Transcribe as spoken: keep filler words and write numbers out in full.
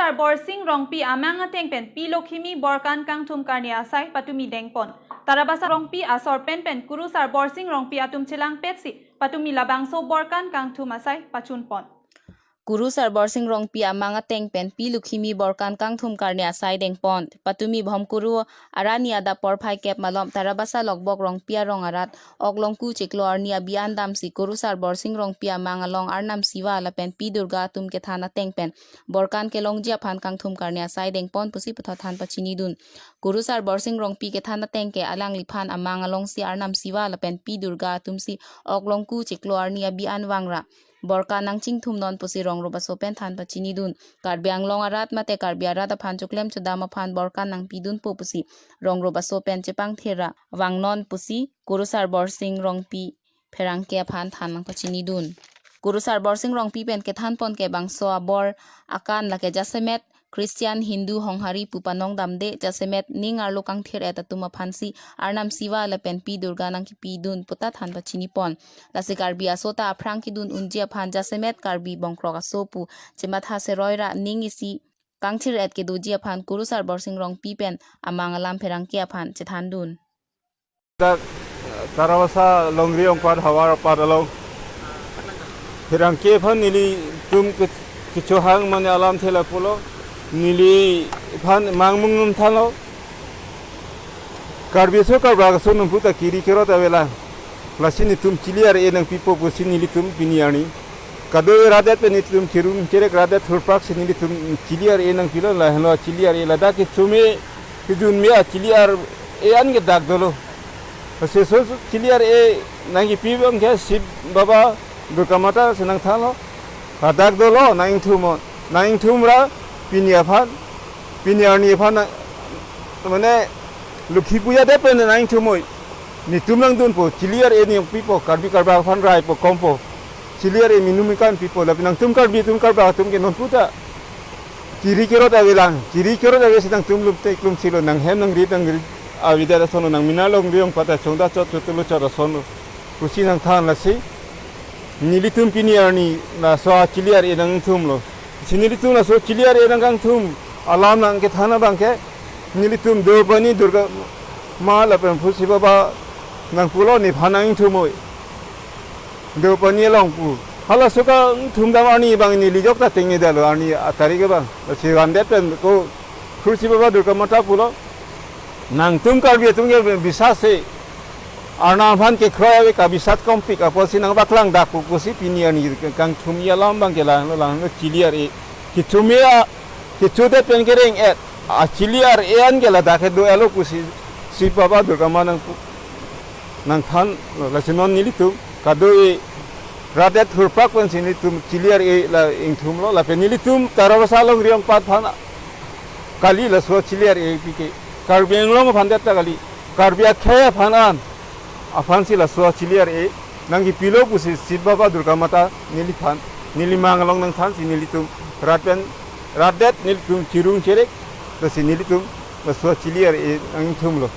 Sar Borsing Rongpi amang ateng pen Pi Lokhimi Borkan kangthum karne asai patumi dengpon. Tarabasa Rongpi asor pen pen Kurusar Borsing Rongpi atum chelangpetsi patumi labangso Borkan kangthum asai pachunpon. Kurusar Borsing Rongpi amang ateng pen Pi Lokhimi Borkan kangthum karne asai dengpon. Patumi Bhomkuru arni adap porphai kep malom Tarabasa Lokbok Rongpi arong arat Oklongku chiklo arni abi-an damsi Kurusar Borsing Rongpi amang along Arnam Siva lapen Pi Durga atum kethan ateng pen Borkan kelongji aphan kangthum karne asai dengpon pusi puthot than pachinidun. Kurusar Borsing Rongpi kethan ateng ke alangliphan amang alongsi Arnam Siva lapen Pi Durga atumsi Oklongku chiklo arni abi-an vangra Borkan nangchingthum non pusi rongrup aso pen than pachinidun. Karbi Anglong arat mate Karbi arat aphan choklem chodam aphan Borkan nangpidunpo pusi rongrup aso pen chepangthir ra vangnon pusi Kurusar Borsing Rongpi pherangke aphan than nangpachinidun. Kurusar Borsing Rongpi pen kethanpon ke bangso abor akan lake jasemet Christian, Hindu, Honghari pu panong damde, jasemet ning arlo kangthir-et atum aphansi Arnam Siva lapen Pi Durga nangkipidun puta than pachinipon. Lasi Karbi aso ta aphrang kedun unji aphan jasemet Karbi bongkrok aso pu chematha seroi ra ning isi kangthir-et kedoji aphan Kurusar Borsing Rongpi pen amang alam pherangke aphan chethandun. Dak Tarabasa Longri Ongpat Hawar Apat along pherangke aphan nelitum ke-, kechohang mane alamthe lapulo, neliphan mangmung num thanlo. Karbi aso Karbak aso num puta kiri kerot avelang. Lasi netum chili ar-e nangpipo pusi nelitum pini arni. Kadokave rat-et pen netum chirum cherek rat-et thurpraksi nelitum chili ar-e nangpilo, lahenlo chili ar-e ladak kechomme kejunme achili ar-e an ke dak dolo. Lasi laso chili ar-e nangkipi abang ke Shiv Baba Durga Mata si nangthanlo. Hadak dolo nang-ingthum, nang-ingthum ra pini aphan, pini arni aphan na, mane Lokhi Puja det pen nang-ingthum noi. Netum nangdunpo, chili ar-e nangpipo, Karbi Karbak aphan raipo, kompo. Chili ar-e minum ikan pipo, lapen nangtum Karbi atum Karbak atum ke non puta kiri kerot avelang, kiri kerot avesi nangtum lumte klumsilo, nanghem nangrit nangrit avedet asonlo, nangmena Longri Ongpat achongda chot chotlo chot asonlo pusi nangthan. Lasi nelitum pini arni laso chili ar-e nangthumlo. Si nelitum laso chili ar-e nangkangthum alam nangkethan abang ke nelitum Deopani Durga Ma lapen Phu Shiv Baba nangpulo, nephan nang-ingthum noi. Deopani along pu. Halaso kangthum dam arni abang neli jok ta tengne dalo arni atarik abang. Lasi vandet pen ko Phu Shiv Baba Durga Mata pulo, nangtum Karbi atum ke bisas se Arnam aphan kekroi ave, kabisat kompik apotsi nangpaklang dak pu pusi pini arni kangthum alam abang ke lang, langlo chili ar-e. Kechomme a, kechodet pen kereng-et achili ar-e an ke ladak kedo alo pusi Shiv Baba Durga Ma nangpu, nangthanlo. Lasi non nelitum kadokave rat-et thurprak pensi nelitum chili ar-e la ingthumlo, lapen nelitum Tarabasa Longri Ongpat aphan kali laso chili ar-e pike. Karbi Anglong aphan det ta kali, Karbi akhei aphan an aphansi laso chili ar-e nangkipilo pusi Shiv Baba Durga Mata neliphan, neli mang along nangthansi nelitum rat pen, rat-et nelitum chirum cherek, lasi nelitum laso chili ar-e nangthumlo.